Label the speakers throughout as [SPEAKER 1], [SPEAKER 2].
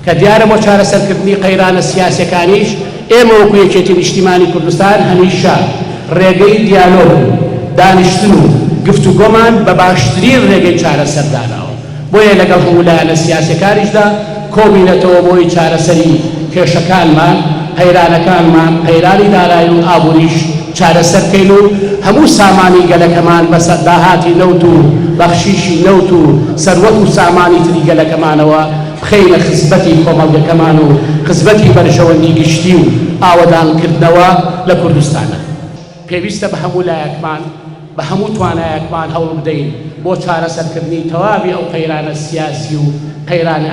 [SPEAKER 1] کە دیارە بۆ چارەسەرکردنی قەیرانە سیاسیەکانیش ئێمە وەکو یەکێتی نیشتیمانی کوردستان هەمیشە ڕێگەی دیالۆگ و دانیشتن و گفتوگۆمان بە باشترین ڕێگەی چارەسەر داناوە. بۆیە لەگەڵ هەموو لایەنە سیاسیەکانیشدا کۆبوینەتەوە بۆی چارەسەری کێشەکانمان، قەیرانەکانمان، قەیرانی دارایی و ئابوریش چارەسەر بکەین و هەموو سامانی گەلەکەمان بە داهاتی نەوت و بەخشیشی نەوت و سەروەت و سامانی تری گەلەکەمانەوە بخەینە خزمەتی کۆمەڵگەکەمان و خزمەتی بەرژەوەندی گشتی و ئاوەدانکردنەوە لە کوردستانا. پێویستە بە هەموو لایەکمان، بە هەموو توانایەکمان هەوڵ بدەین بۆ چارەسەرکردنی تەواوی ئەو قەیرانە سیاسی و قەیرانە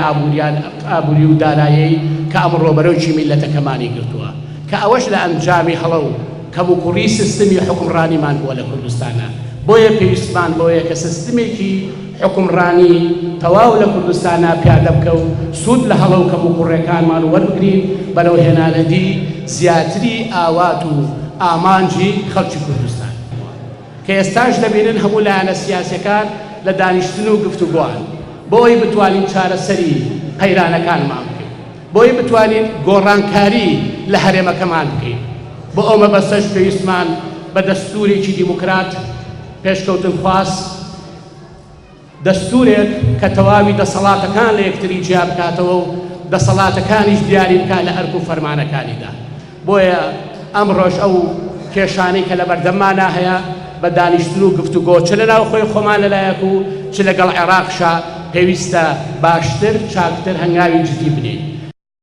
[SPEAKER 1] ئابووری و دارایەی کە ئەمڕۆ بەرۆکی میللەتەکەمانی گرتووە، کە ئەوەش لە ئەنجامی هەڵە و کەموکوڕی سیستمی حوکمڕانیمان بووە لە کوردستانا. بۆیە پێویستمان بەوەیە کە سیستمێکی حوکمڕانی تەواو لە کوردستانا پیادە بکە و سوود لە هەڵە و کەموکوڕێکانمان وەربگرین بەرەو هێنانەدی زیاتری ئاوات و ئامانجی خەڵکی کوردستان کە ئێستاش دەبینن هەموو لایەنە سیاسیەکان لە دانیشتن و گفتوگۆان بۆ ئەوەی بتوانین چارەسەری قەیرانەکانمان بکەین بۆ ئەوەی بتوانین گۆڕانکاری لە هەرێمەکەمان بکەین بۆ ئەو مەبەستەش پێویستمان بە دەستورێکی دیموکرات پێشکەوتنخواز دەستوورێک کە تەواوی دەسەڵاتەکان لە یەکتری جیا بکاتەوە و دەسەڵاتەکانیش دیاری بکات لە ئەرک و فەرمانەکانیدا. بۆیە ئەمڕۆش ئەو کێشانەی کە لەبەردەممانا هەیە بە دانیشتن و گفتوگۆ چ لە ناوخۆی خۆمان لەلایەک و چ لەگەڵ عێراقشا پێویستە باشتر، چاکتر هەنگاوی جدی بنێین.